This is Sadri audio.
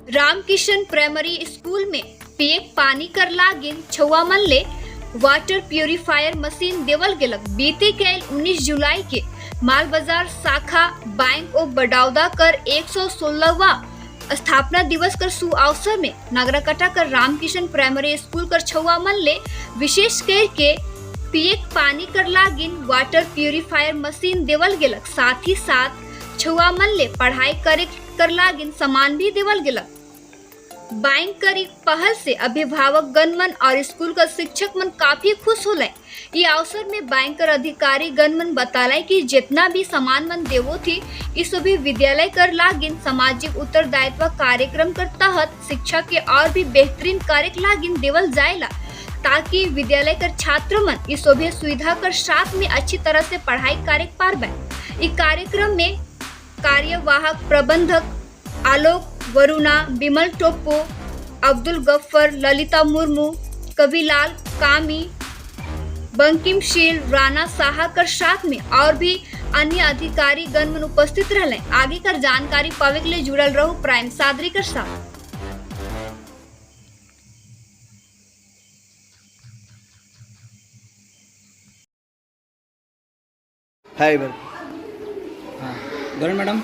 रामकिशन प्राइमरी स्कूल में पिए पानी कर लागिन छुआ मन ले वाटर प्यूरिफायर मशीन देवल गेलक। बीते कैल 19 जुलाई के मालबाजार शाखा बैंक ऑफ बड़ौदा कर 116वां स्थापना दिवस कर सुअवसर में नागराकाटा कर रामकिशन प्राइमरी स्कूल कर छुआ मन ले विशेष कर के पिए पानी कर लागिन वाटर प्यूरिफायर मशीन देवल गेलक। साथ ही साथ छुआ मन ले पढ़ाई करे कर लागिन सामान भी देवल गेलक। बैंक कर एक पहल से अभिभावक गण मन और स्कूल का शिक्षक मन काफी खुश होले। ये अवसर में बैंक कर अधिकारी गण मन बताले कि जितना भी सामान मन देवो थी इस सभी विद्यालय कर लागिन सामाजिक उत्तरदायित्व कार्यक्रम कर तहत शिक्षा के और भी बेहतरीन कार्य लागिन देवल जाएला, ताकि विद्यालय कर छात्र मन इस सभी सुविधा कर साथ में अच्छी तरह से पढ़ाई कार्य पारबे। इस कार्यक्रम में कार्यवाहक प्रबंधक आलोक वरुणा, बिमल टोप्पो, अब्दुल गफ्फर, ललिता मुर्मू, कविलाल कामी, बंकिम शील, राणा साहा कर साथ में और भी अन्य अधिकारी गण मन उपस्थित रहले। आगे कर जानकारी पावे के लिए जुड़ल रहो प्राइम सादरी कर साथ। हाय बर हाँ गरुण मैडम।